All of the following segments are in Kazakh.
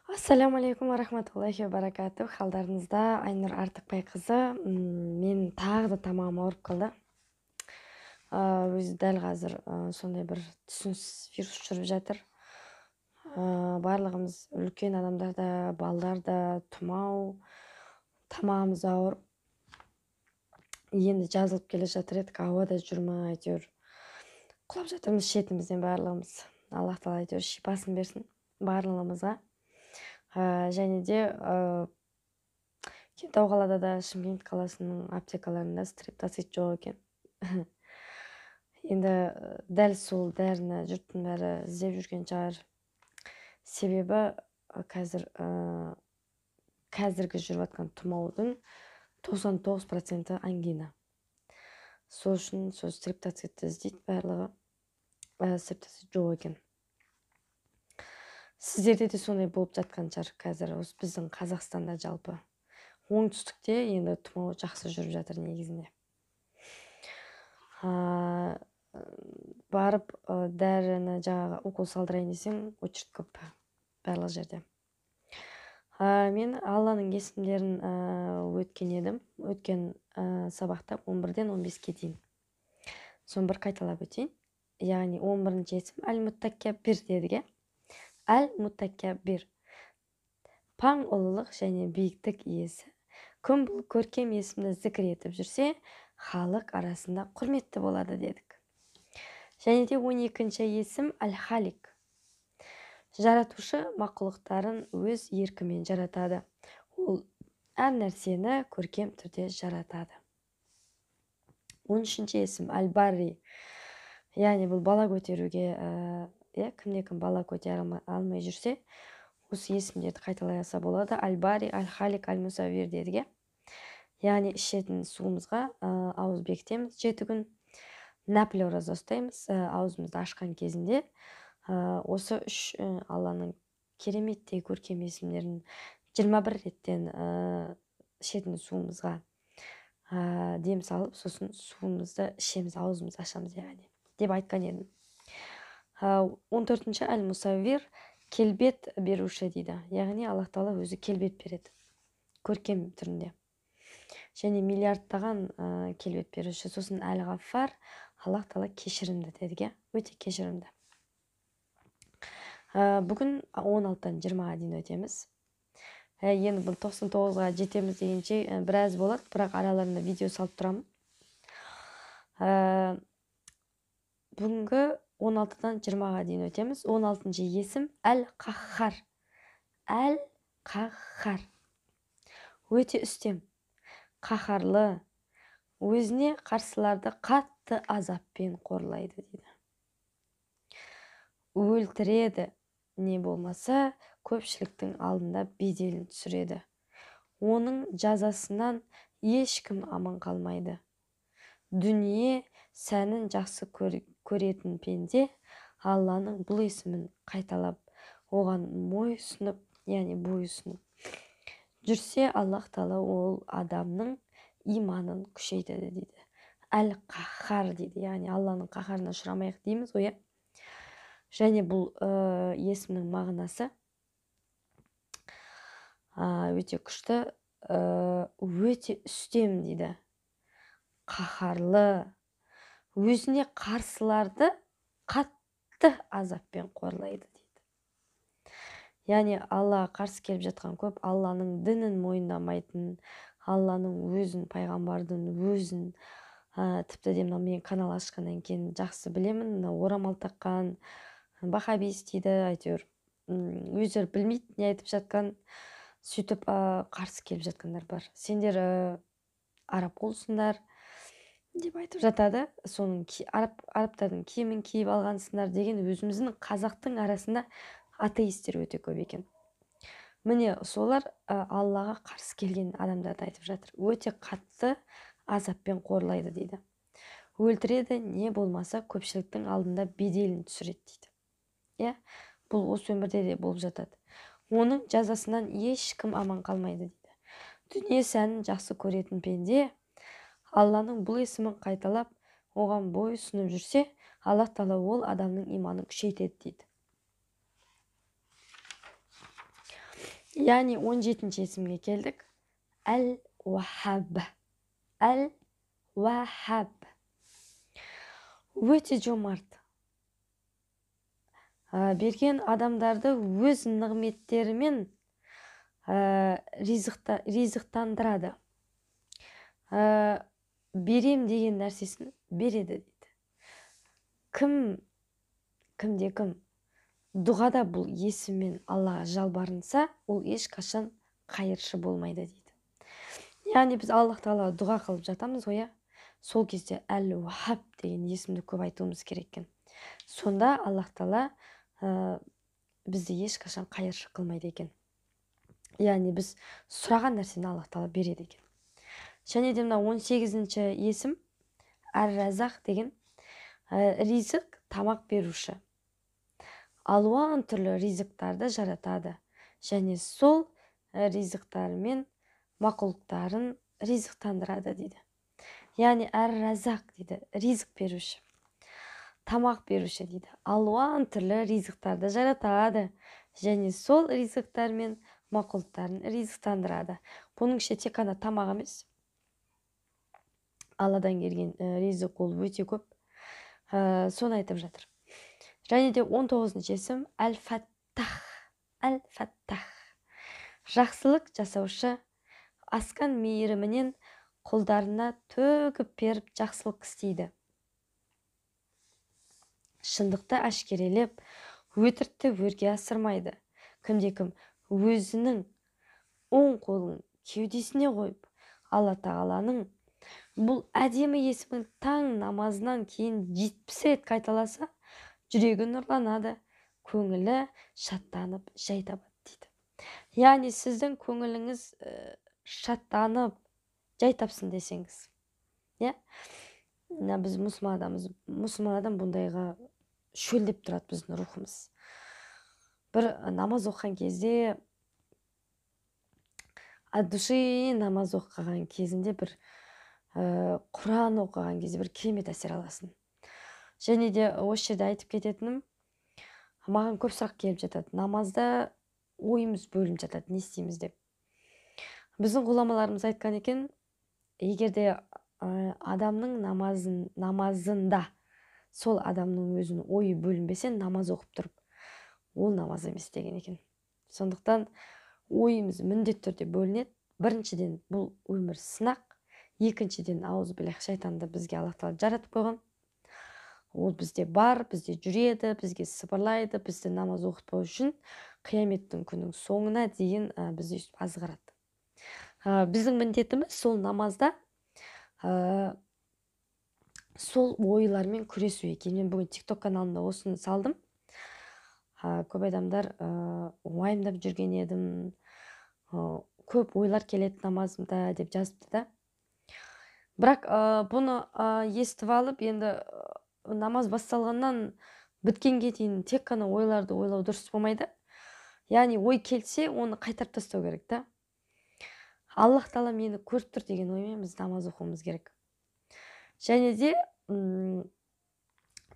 Ассаляму алейкум ва рахматуллахи ва баракатух. Халдарыңызда Айнұр Артықбайқызы. Мен тағы да тамағым ауырып қалды. Өзі дәл қазір сондай бір түсініксіз вирус жүріп жатыр. Барлығымыз үлкен адамдар да, балалар да тұмау, тамағымыз ауырып, енді жазылып келе жатыр едік, ауада жүрмей әйтеуір құлап жатырмыз шетімізден барлығымыз. Аллах тағала әйтеуір шипасын берсін барлығымызға. Және де Кентау қалада да, Шымкент қаласының аптекаларында стрептоцит жоқ екен. Енді дәл сол дәріні жұрттың бәрі іздеп жүрген шығар. Себебі қазір қазіргі жүріп жатқан тұмаудың 99% ангина. Сол үшін сол стрептоцитті іздейді барлығы. Стрептоцит жоқ екен. Сіздерде де сондай болып жатқан шығар қазір, осы біздің Қазақстанда жалпы. Оңтүстікте енді тұмау жақсы жүріп жатыр негізінде. Барып дәріні жаңағы укол салдырайын десең, очередь көп барлық жерде. Мен Алланың есімдерін өткен едім. Өткен сабақта 11-ден 15-ке дейін. Соны бір қайталап өтейін. Яғни 11-ші есім Әл-Мутакаббир дедік, иә? Әл-Мутакаббир. Паң ұлылық және биіктік иесі. Кім бұл көркем есімді зікір етіп жүрсе, халық арасында құрметті болады дедік. Және де 12-ші есім Әл-Халик. Жаратушы мақұлықтарын өз еркімен жаратады. Ол әр нәрсені көркем түрде жаратады. 13-ші есім Әл-Барри. Яғни бұл бала көтеруге, кімде-кім бала көтере алмай жүрсе, осы есімдерді қайталай алса болады. Әл-Барри, Әл-Халик, Әл-Мусаввир дедік, иә? Яғни ішетін суымызға ауыз бекітеміз 7 күн. Нәпіл ораза ұстаймыз, аузымызды ашқан кезінде осы үш Алланың кереметтей көркем есімдерін 21 реттен ішетін суымызға дем салып, сосын суымызды ішеміз, аузымызды ашамыз, яғни деп айтқан едім. 14-ші Әл-Мусаввир келбет беруші дейді. Яғни Аллах тағала өзі келбет береді көркем түрінде. Және миллиардтаған келбет беруші. Сосын Әл-Ғаффар, Аллах тағала кешірімді дедік, иә? Өте кешірімді. Бүгін 16-тан 20-ға дейін өтеміз. Енді бұл 99-ға жетеміз дегенше біраз болады, бірақ араларында видео салып тұрамын. Бүгінгі 16-тан 20-ға дейін өтеміз. 16-шы есім Әл-Қаххар. Әл-Қаххар. Өте үстем, қаһарлы, өзіне қарсыларды қатты азаппен қорлайды дейді. Өлтіреді, не болмаса көпшіліктің алдында беделін түсіреді. Оның жазасынан ешкім аман қалмайды. Дүние сәнін жақсы көретін пенде Алланың бұл есімін қайталап, оған мойынсұнып, яғни бойұсынып жүрсе, Аллах тағала ол адамның иманын күшейтеді дейді. Әл-Қаххар дейді, яғни Алланың қаһарына ұшырамайық дейміз ғой, иә? Және бұл есімнің мағынасы өте күшті, өте үстем дейді. Қаһарлы, өзіне қарсыларды қатты азаппен қорлайды дейді. Яғни Аллаға қарсы келіп жатқан көп, Алланың дінін мойындамайтын, Алланың өзін, пайғамбардың өзін, тіпті де мынау мен канал ашқаннан кейін жақсы білемін, мынау орамал таққан бахабис дейді, әйтеуір өздері білмейді не айтып жатқан, сөйтіп қарсы келіп жатқандар бар. Сендер араб қолсыңдар деп айтып жатады. Соның арабтардың киімін киіп алғансыңдар деген өзіміздің қазақтың арасында атеистер өте көп екен. Міне солар Аллаға қарсы келген адамдарды айтып жатыр. Өте қатты азаппен қорлайды дейді. Өлтіреді, не болмаса көпшіліктің алдында беделін түсіреді дейді. Иә, бұл осы өмірде де болып жатады. Оның жазасынан ешкім аман қалмайды дейді. Дүние сәнін жақсы көретін пенде Алланың бұл есімін қайталап, оған бой ұсынып жүрсе, Аллах тағала ол адамның иманын күшейтеді дейді. Яғни 17-ші есімге келдік. Әл-Уахаб. Әл-Уахаб. Өте жомарт. Берген адамдарды өз нығметтерімен ризықтандырады. Берем деген нәрсесін береді дейді. Кімде кім дұғада бұл есіммен Аллаға жалбарынса, ол ешқашан қайыршы болмайды дейді. Яғни біз Аллах тағалаға дұға қылып жатамыз ғой, сол кезде Әл-Уахаб деген есімді көп айтуымыз керек екен. Сонда Аллах тағала бізді ешқашан қайыршы қылмайды екен. Яғни біз сұраған нәрсені Аллах тағала береді екен. Және де мына 18-ші есім Әр-Разақ деген, ризық, тамақ беруші. Алуан түрлі ризықтарды жаратады және сол ризықтармен мақұлықтарын ризықтандырады дейді. Яғни Әр-Разақ дейді, ризық беруші, тамақ беруші дейді. Алуан түрлі ризықтарды жаратады және сол ризықтармен мақұлықтарын ризықтандырады. Бұның ішінде тек қана тамақ емес, Алладан келген ризық ол өте көп. Соны айтып жатыр. Және де 19-шы есім Әл-Фаттах. Әл-Фаттах. Жақсылық жасаушы, асқан мейірімінен құлдарына төгіп беріп жақсылық істейді. Шындықты әшкерелеп, өтірікті өрге асырмайды. Кімде-кім өзінің оң қолын кеудесіне қойып, Алла тағаланың бұл әдемі есімін таң намазынан кейін 70 рет қайталаса, жүрегі нұрланады, көңілі шаттанып жай табады дейді. Яғни сіздің көңіліңіз шаттанып жай тапсын десеңіз, иә? Біз мұсылман адамбыз. Мұсылман адам бұндайға шөлдеп тұрады біздің рухымыз. Бір намаз оқыған кезде, от души намаз оқыған кезінде, бір Құран оқыған кезде бір керемет әсер аласың. Және де осы жерде айтып кететінім, маған көп сұрақ келіп жатады. Намазда ойымыз бөлініп жатады, не істейміз деп. Біздің ғұламаларымыз айтқан екен, егер де адамның намазында сол адамның өзінің ойы бөлінбесе, намаз оқып тұрып, ол намаз емес деген екен. Сондықтан ойымыз міндетті түрде бөлінеді. Біріншіден, бұл өмір сынақ. Екіншіден, ауыз біләк шайтанды бізге Аллах тағала жаратып қойған. Ол бізде бар, бізде жүреді, бізге сыбырлайды, бізді намаз оқытпау үшін қияметтің күнінің соңына дейін бізді өйстіп азғырады. Біздің міндетіміз сол намазда сол ойлармен күресу екен. Мен бүгін TikTok каналында осыны салдым. Көп адамдар уайымдап жүрген едім, көп ойлар келеді намазымда деп жазыпты да. Бірақ бұны естіп алып, енді намаз басталғаннан біткенге дейін тек қана ойларды ойлау дұрыс болмайды. Яғни ой келсе, оны қайтарып тастау керек та. Аллах тағала мені көріп тұр деген оймен біз намаз оқуымыз керек. Және де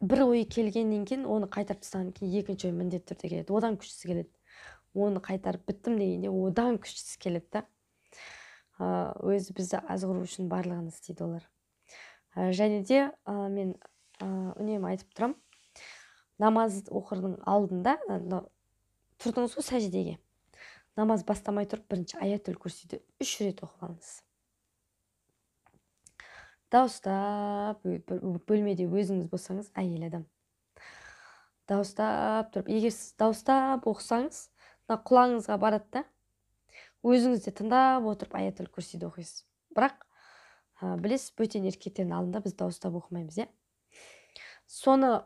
бір ой келгеннен кейін оны қайтарып тастағаннан кейін екінші ой міндетті түрде келеді. Одан күштісі келеді. Оны қайтарып біттім дегенде одан күштісі келеді да. Өзі бізді азғыру үшін барлығын істейді олар. Және де мен үнемі айтып тұрам, намаз оқырдың алдында тұрдыңыз ғой сәждеге, намаз бастамай тұрып бірінші аятул курсиді 3 рет оқып алыңыз. Дауыстап, бөлмеде өзіңіз болсаңыз, әйел адам дауыстап тұрып, егер сіз дауыстап оқысаңыз, мына құлағыңызға барады да, өзіңіз де тыңдап отырып аятул курсиді оқисыз. Бірақ білесіз, бөтен еркектердің алдында біз дауыстап оқымаймыз, иә? Соны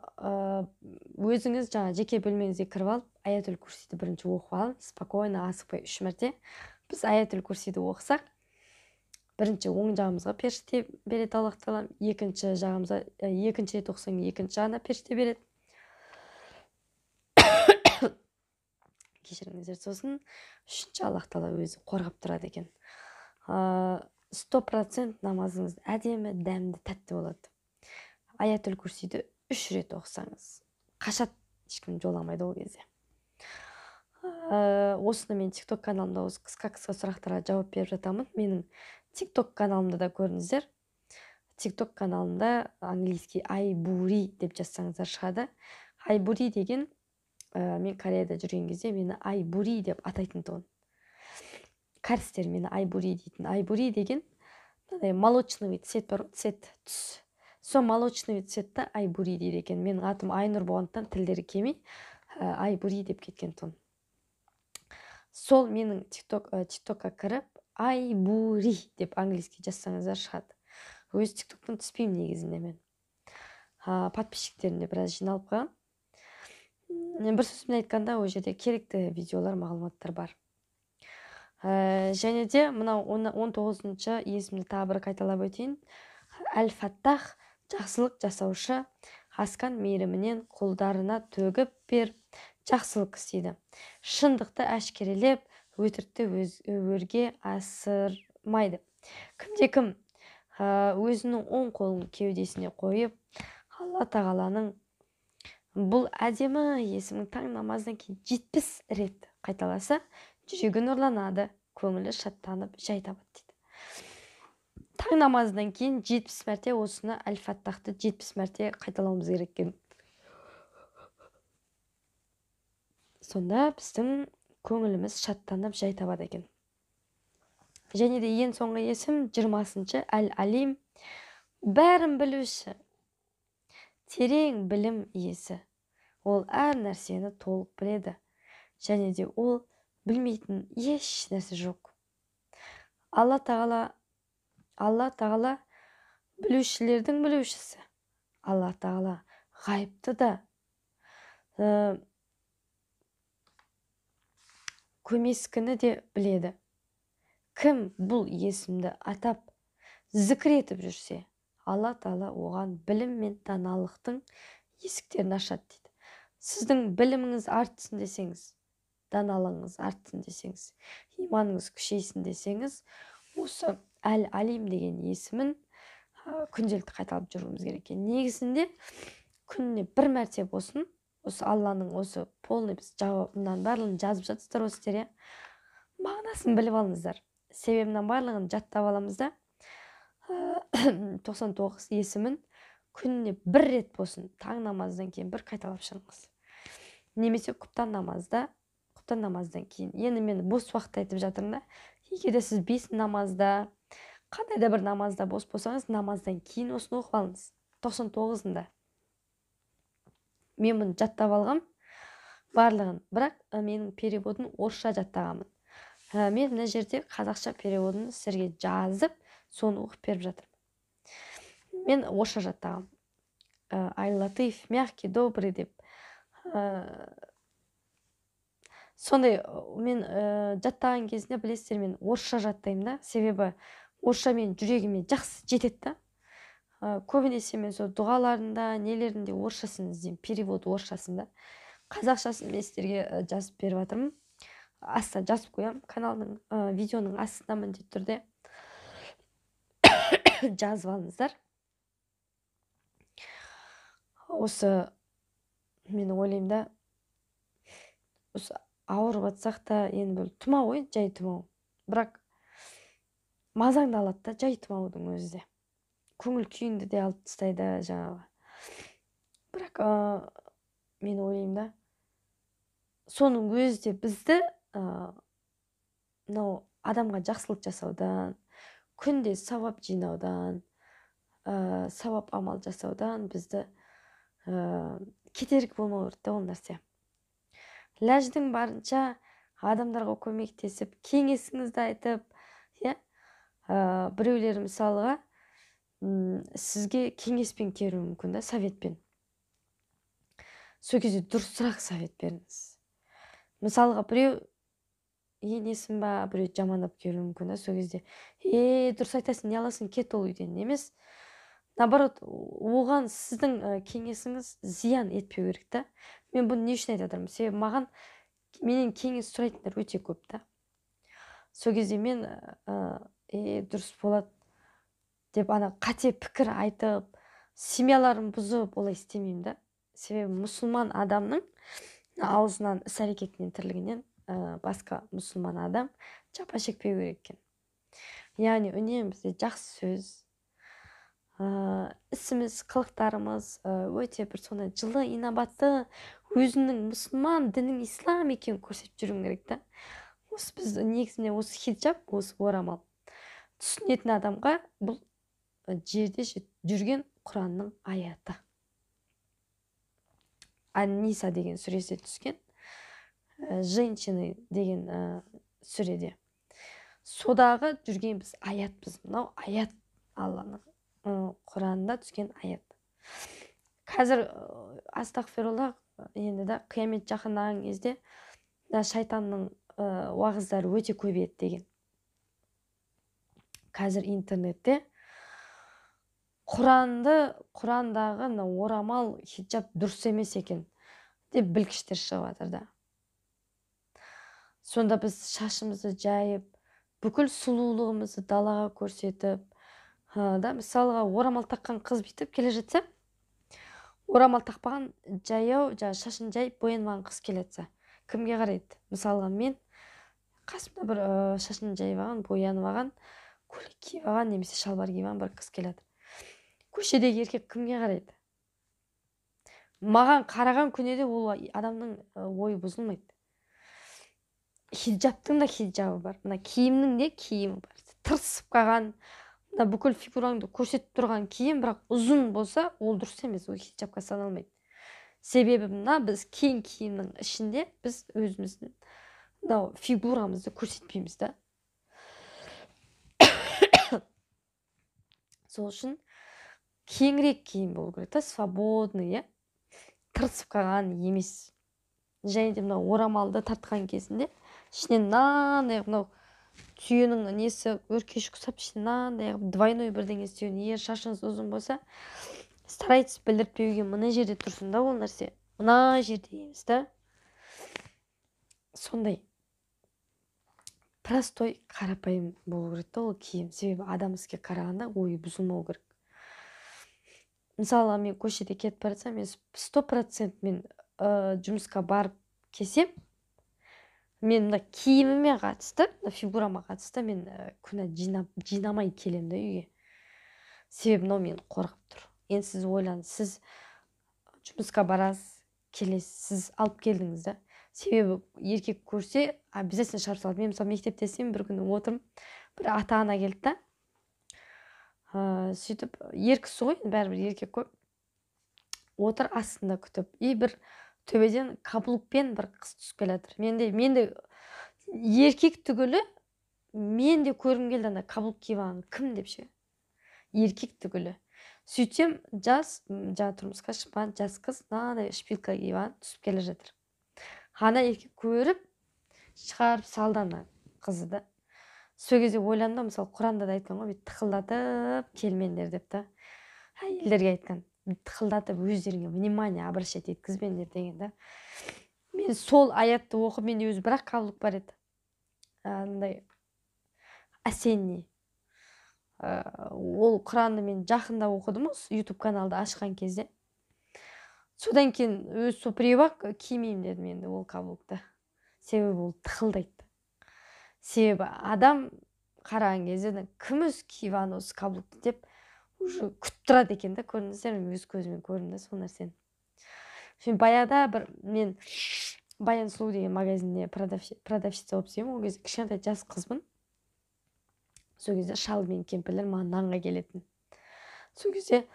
өзіңіз жаңа жеке бөлмеңізге кіріп алып, аятул курсиді бірінші оқып алыңыз, спокойно, асықпай 3 мәрте. Біз аятул курсиді оқысақ, бірінші оң жағымызға періште береді Аллах тағала, екінші жағымызға, екінші рет оқысаң, екінші жағына періште береді. Кешіріңіздер, сосын үшінші Аллах тағала өзі қорғап тұрады екен. 100% намазыңыз әдемі, дәмді, тәтті болады. Аятул курсиді 3 рет оқысаңыз, қашат, ешкім жоламайды ол кезде. Осыны мен TikTok каналымда осы қысқа-қысқа сұрақтарға жауап беріп жатамын. Менің TikTok каналымда да көріңіздер. TikTok каналымда английский Айбури деп жазсаңыздар шығады. Айбури деген, мен Кореяда жүрген кезде мені Айбури деп атайтын тұғын. Кәрістер мені Айбури дейтін. Айбури деген мынандай молочный цвет бар, цвет, түс. Сол молочный цветті Айбури дейді екен. Менің атым Айнұр болғандықтан тілдері келмей, Айбури деп кеткен тұғын. Сол менің TikTokқа кіріп Айбури деп английский жазсаңыздар шығады. Өз TikToktан түспеймін негізінде мен. Подписчиктерім де біраз жиналып қалған. Бір сөзбен айтқанда, ол жерде керекті видеолар, мағлұматтар бар. Және де мынау 19-шы есімді тағы бір қайталап өтейін. Әл-Фаттах, жақсылық жасаушы, асқан мейірімінен құлдарына төгіп беріп, жақсылық істейді. Шындықты әшкерелеп, өтірікті өрге асырмайды. Кімде-кім өзінің оң қолын кеудесіне қойып, Алла Тағаланың бұл әдемі есімін таң намаздан кейін 70 рет қайталаса, жүрегі нұрланады, көңілі шаттанып жай табады дейді. Таң намазынан кейін 70 мәрте осыны Әл-Фаттахты 70 мәрте қайталауымыз керек екен. Сонда біздің көңіліміз шаттанып жай табады екен. Және де ең соңғы есім 20-шы Әл-Алим, бәрін білуші, терең білім иесі. Ол әр нәрсені толық біледі. Және де ол білмейтін еш нәрсе жоқ. Алла Тағала білушілердің білушісі. Алла Тағала ғайыпты да, көмескіні де біледі. Кім бұл есімді атап, зікір етіп жүрсе, Алла Тағала оған білім мен даналықтың есіктерін ашады дейді. Сіздің біліміңіз артсын десеңіз, даналығыңыз артсын десеңіз, иманыңыз күшейсін десеңіз, осы Әл-Алим деген есімін күнделікті қайталап жүруіміз керек екен. Негізінде күніне бір мәрте болсын, осы Алланың осы полный біз жауабынан барлығын жазып жатсыздар осы сіздер, мағынасын біліп алыңыздар. Себебі мынаның барлығын жаттап аламыз да, 99 есімін күніне бір рет болсын таң намаздан кейін бір қайталап шығыңыз. Немесе құптан намаздан кейін. Енді мен бос уақытта айтып жатырмын да, егер де сіз 5 намазда, қандай да бір намазда бос болсаңыз, намаздан кейін осыны оқып алыңыз. 99-ында. Мен бұны жаттап алғам барлығын, бірақ менің переводын орысша жаттағанмын. Мен мына жерде қазақша переводын сіздерге жазып, соны оқып беріп жатырмын. Мен орысша жаттағам. Ай-Латиф, мягкий, добрый деп. Сондай мен жаттаған кезінде білесіздер, мен орысша жаттаймын да, себебі орысша мен жүрегіме жақсы жетеді да. Көбінесе мен сол дұғаларында, нелерінде орысшасын іздеймін, перевод орысшасында. Қазақшасын мен сіздерге жазып беріп жатырмын. Астына жазып қоямын, каналдың, видеоның астына міндетті түрде жазып алыңыздар. Осы мен ойлаймын да, осы ауырып жатсақ та, енді бұл тұмау ғой, жай тұмау. Бірақ мазаңды алады да, жай тұмаудың өзі де. Көңіл күйіңді де алып тастайды жаңағы. Бірақ мен ойлаймын да, соның өзі де бізді мынау адамға жақсылық жасаудан, күнде сауап жинаудан, сауап амал жасаудан бізді кедергі болмау керек та ол нәрсе. Ләждің барынша адамдарға көмектесіп, кеңесіңізді айтып, біреулер мысалға сізге кеңеспен келуі мүмкін да, советпен. Сол кезде дұрысырақ совет беріңіз. Мысалға біреу енесін ба, біреу жамандап келуі мүмкін да, сол кезде дұрыс айтасың, не аласың, кет ол үйден емес. Наоборот, оған сіздің кеңесіңіз зиян етпеу керек та. Мен бұны не үшін айтып жатырмын? Себебі маған менен кеңес сұрайтындар өте көп та. Сол кезде мен дұрыс болады деп ана қате пікір айтып, семьяларын бұзып олай істемеймін да. Себебі мұсылман адамның аузынан, іс әрекетінен, тірлігінен басқа мұсылман адам жапа шекпеу керек екен. Яғни үнемі бізде жақсы сөз, ісіміз, қылықтарымыз өте бір сондай жылы, инабатты, өзінің мұсылман дінің ислам екенін көрсетіп жүруің керек та. Осы біз негізінде осы хиджаб, осы орамал түсінетін адамға бұл жерде жүрген Құранның аяты. Ан-Ниса деген сүресі түскен, женщины деген сүреде. Содағы жүрген біз аятпыз. Мынау аят, Алланың Құранында түскен аят. Қазір астағфируллах, енді да қиямет жақындаған кезде да шайтанның уағыздары өте көбейеді деген. Қазір интернетте Құрандағы мына орамал, хиджаб дұрыс емес екен деп білгіштер шығып жатыр да. Сонда біз шашымызды жайып, бүкіл сұлулығымызды далаға көрсетіп, да, мысалға орамал таққан қыз бүйтіп келе жатса, орамал тақпаған жаяу, жаңа шашын жайып боянбаған қыз келе жатса, кімге қарайды? Мысалға мен қасымда бір шашын жайып алған, боянып алған, көйлек киіп алған немесе шалбар киіп алған бір қыз келе жатыр. Көшедегі еркек кімге қарайды? Маған қараған күні де ол адамның ойы бұзылмайды. Хиджабтың да хиджабы бар, мына киімнің де киімі бар. Тырысып қалған, мына бүкіл фигураңды көрсетіп тұрған киім, бірақ ұзын болса, ол дұрыс емес, ол хиджабқа саналмайды. Себебі мына біз кең киімнің ішінде біз өзіміздің мынау фигурамызды көрсетпейміз да. Сол үшін кеңірек киім болу керек та, свободный, иә, тырысып қалған емес. Және де мынау орамалды тартқан кезінде ішінен мынандай мынау түйенің несі өркеш ұқсап, ішінен мынандай двойной бірдеңе істеу. Егер шашыңыз ұзын болса, старайтесь білдіртпеуге, мына жерде тұрсын да ол нәрсе, мына жерде емес та. Сондай простой, қарапайым болу керек та ол киім. Себебі адам іске қарағанда ойы бұзылмау керек. Мысалы, мен көшеде кетіп бара жатсам, мен 100% мен жұмысқа барып келсем, мен мына киіміме қатысты, мына фигурама қатысты мен күнә жинамай келемін да үйге. Себебі мынау мені қорғап тұр. Енді сіз ойлаңыз, сіз жұмысқа барасыз, келесіз, сіз алып келдіңіз да. Себебі еркек көрсе, обязательно шығарып салады. Мен мысалы мектепте істеймін, бір күні отырмын, бір ата-ана келді да. Сөйтіп, ер кісі ғой, бәрібір еркек қой. Отыр астында күтіп. И бір төбеден каблукпен бір қыз түсіп келе жатыр. Мен де еркек түгілі, мен де көргім келді ана каблук киіп алған кім деп ше. Еркек түгілі. Сөйтсем, жас, жаңа тұрмысқа шыққан жас қыз мынадай шпилька киіп алған түсіп келе жатыр. Ана еркек көріп шығарып салды ана қызды да. Сол кезде ойландым, мысалы Құранда да айтқан ғой, бүйтіп тықылдатып келмеңдер деп та. Әйелдерге айтқан, тықылдатып өздеріңе внимание обращать еткізбеңдер деген да. Мен сол аятты оқып, менде өзі бір-ақ каблук бар еді. Андай осенний. Ол Құранды мен жақында оқыдым, осы YouTube каналды ашқан кезде. Содан кейін өз сол біреу-ақ кимеймін дедім енді ол каблукты. Себебі ол тықылдайды. Себебі адам қараған кезде кім өзі киіп алған осы каблукты деп уже күтіп тұрады екен да, көрдіңіздер, мен өз көзіммен көрдім да сол нәрсені. Мен баяғыда бір мен Баян Сұлу деген магазинде продавщица болып істеймін. Ол кезде кішкентай жас қызбын. Сол кезде шал мен кемпірлер маған нанға келетін. Сол кезде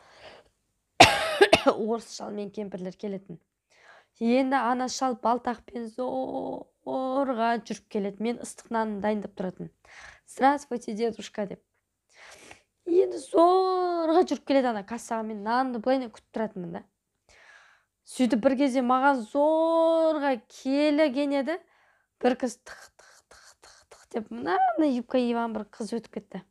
орыс шал мен кемпірлер келетін. Енді ана шал балтақпен зорға жүріп келеді. Мен ыстық нанын дайындап тұратын. Здравствуйте, дедушка деп. Енді зорға жүріп келеді ана кассаға, мен нанды былайынан күтіп тұратынмын да. Сөйтіп бір кезде маған зорға келген еді. Бір қыз тық тық тық тық тық деп мынандай юбка киіп алған бір қыз өтіп кетті.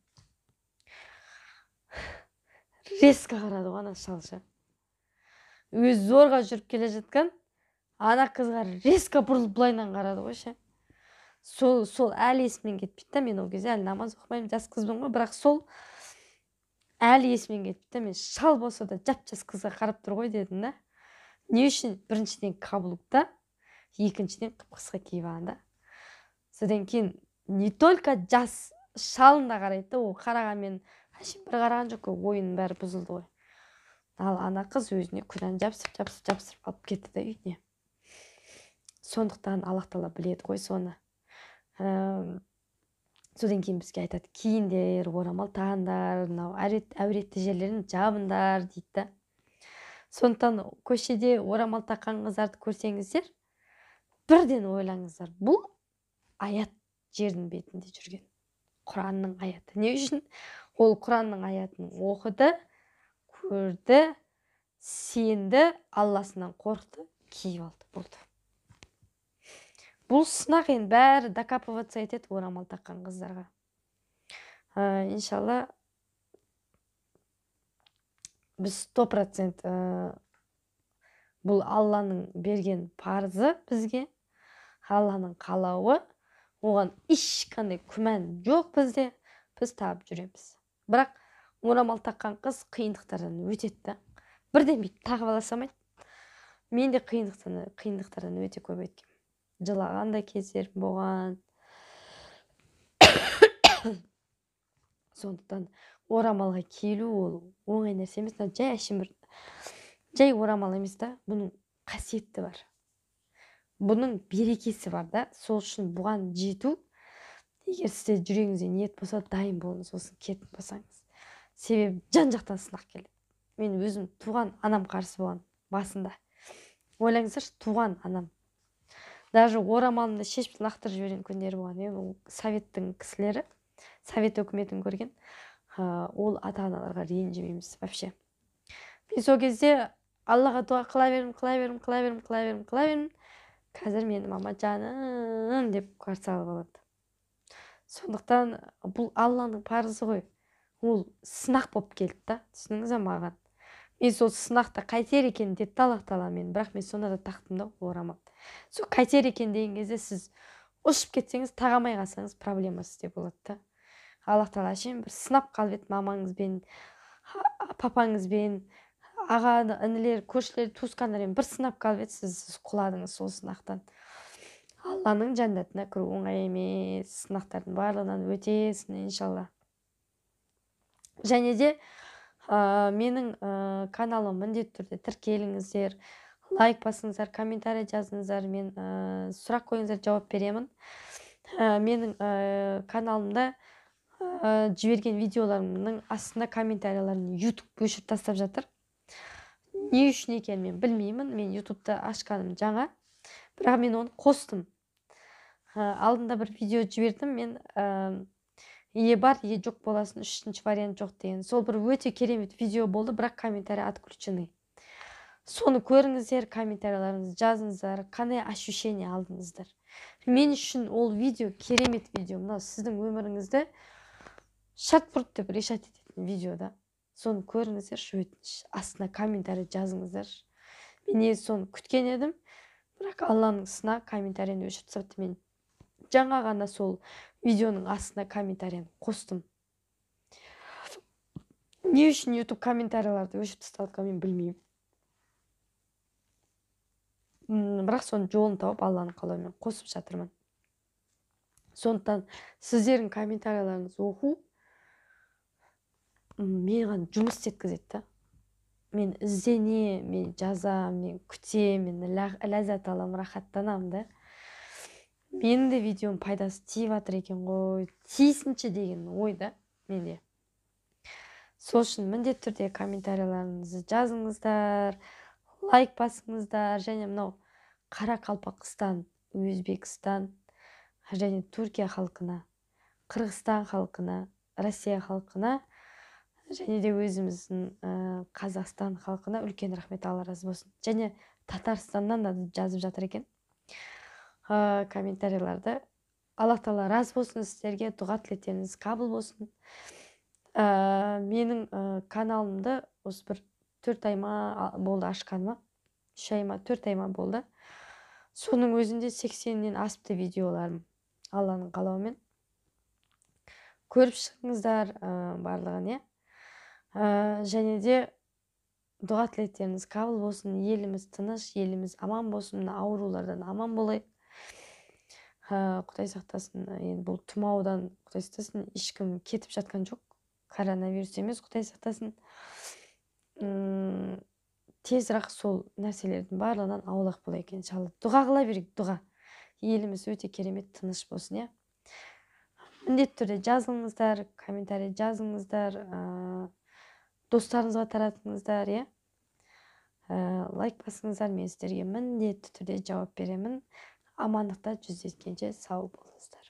Резко қарады ғой ана шалшы. Өзі зорға жүріп келе жатқан ана қызға резко бұрылып былайынан қарады ғой ше. Сол әлі есімнен кетпейді да, мен ол кезде әлі намаз оқымаймын, жас қызбын ғой, бірақ сол әлі есімнен кетпейді да, мен шал болса да жап-жас қызға қарап тұр ғой дедім да. Не үшін? Біріншіден каблукта, екіншіден қып-қысқа киіп алған да. Содан кейін не только жас шалын да қарайды да, ол қарағанмен әшейін бір қараған жоқ қой, ойының бәрі бұзылды ғой. Ал ана қыз өзіне күнәні жапсырып, жапсырып, жапсырып алып кетті да үйіне. Сондықтан Аллах тағала біледі ғой соны. Содан кейін бізге айтады, киіндер, орамал тағыңдар, мынау әуретті жерлерін жабыңдар дейді да. Сондықтан көшеде орамал таққан қыздарды көрсеңіздер, бірден ойлаңыздар, бұл аят жердің бетінде жүрген Құранның аяты. Не үшін? Ол Құранның аятын оқыды, көрді, сенді, Алласынан қорықты, киіп алды, болды. Бұл сынақ, енді бәрі докапываться етеді орамал таққан қыздарға. Иншалла, біз 100% бұл Алланың берген парызы бізге, Алланың қалауы, оған ешқандай күмән жоқ бізде, біз тағып жүреміз. Бірақ орамал таққан қыз қиындықтардан өтеді да. Бірден бүйтіп тағып ала салмайды. Мен де қиындықтардан өте көп өткенмін. Жылаған да кездерім болған. Сондықтан орамалға келу ол оңай нәрсе емес. Мына жай әшейін бір жай орамал емес та, бұның қасиеті бар. Бұның берекесі бар да. Сол үшін бұған жету, егер сізде жүрегіңізде ниет болса, дайын болыңыз, сосын кетіп болсаңыз. Себебі жан-жақтан сынақ келеді. Мен өзім туған анам қарсы болған басында. Ойлаңыздаршы, туған анам. Даже орамалымды шешіп лақтырып жіберген күндері болған. Ол советтің кісілері, совет өкіметін көрген, ол ата-аналарға ренжімейміз вообще. Мен сол кезде Аллаға дұға қыла бердім, қыла бердім, қыла бердім, қыла бердім, қыла бердім. Қазір мені мама жаным деп қарсы алып алады. Сондықтан бұл Алланың парызы ғой. Ол сынақ болып келді да, түсініңіз бе маған? Мен сол сынақты қайтер екен деді Аллах тағала мен, бірақ мен сонда да тақтым да орамал. Сол қайтер екен деген кезде сіз ұшып кетсеңіз, таға алмай қалсаңыз, проблема сізде болады да. Аллах тағала әшейін бір сынап қалып еді мамаңызбен, папаңызбен, аға, інілер, көршілер, туысқандармен бір сынап қалып еді, сіз құладыңыз сол сынақтан. Алланың жәннатына кіру оңай емес, сынақтардың барлығынан өтесің иншалла. Және де менің каналым міндетті түрде тіркеліңіздер, лайк басыңыздар, комментарий жазыңыздар, мен сұрақ қойыңыздар, жауап беремін. Менің каналымда жіберген видеоларымның астында комментарияларын YouTube өшіріп тастап жатыр. Не үшін екенін мен білмеймін. Мен YouTube'та ашқаным жаңа, бірақ мен оны қостым. Алдында бір видео жібердім, мен е бар, е жоқ боласың, үшінші вариант жоқ деген. Сол бір өте керемет видео болды, бірақ комментарий отключены. Соны көріңіздер, комментарияларыңызды жазыңыздар, қандай ощущение алдыңыздар. Мен үшін ол видео керемет видео. Мынау сіздің өміріңізді шарт бұрт деп решать ететін видео да. Соны көріңіздерші, өтініш. Астына комментарий жазыңыздар. Мен негізі соны күткен едім, бірақ Алланың сына комментарийін өшіріп тастапты. Мен жаңа ғана сол видеоның астына комментарийін қостым. Не үшін YouTube комментарийларды өшіріп тастадық, мен білмеймін. Бірақ соның жолын тауып, Алланың қалауымен қосып жатырмын. Сондықтан сіздердің комментарийларыңызды оқу маған жұмыс істеткізеді да. Мен іздене, мен жазам, мен күтем, мен ләззат аламын, рахаттанамын да. Менің де видеом пайдасы тиіп жатыр екен ғой, тисінші деген ой да менде. Сол үшін міндетті түрде комментарийларыңызды жазыңыздар, лайк басыңыздар. Және мынау Қарақалпақстан, Өзбекстан және Түркия халқына, Қырғызстан халқына, Россия халқына және де өзіміздің Қазақстан халқына үлкен рахмет, Алла разы болсын. Және Татарстаннан да жазып жатыр екен комментарийларды. Аллах тағала разы болсын сіздерге, дұға тілектеріңіз қабыл болсын. Менің каналымды осы бір 4 ай ма болды ашқаныма, 3 ай ма, 4 ай ма болды. Соның өзінде 80-нен асыпты видеоларым, Алланың қалауымен. Көріп шығыңыздар барлығын, иә. Және де дұға тілектеріңіз қабыл болсын, еліміз тыныш, еліміз аман болсын, мына аурулардан аман болайық. Құдай сақтасын, енді бұл тұмаудан, құдай сақтасын, ешкім кетіп жатқан жоқ, коронавирус емес, құдай сақтасын. Тезірек сол нәрселердің барлығынан аулақ болайық, иншалла. Дұға қыла берейік, дұға. Еліміз өте керемет тыныш болсын, иә. Міндетті түрде жазылыңыздар, комментарий жазыңыздар, достарыңызға таратыңыздар, иә. Лайк басыңыздар, мен сіздерге міндетті түрде жауап беремін. Амандықта жүздескенше сау болыңыздар.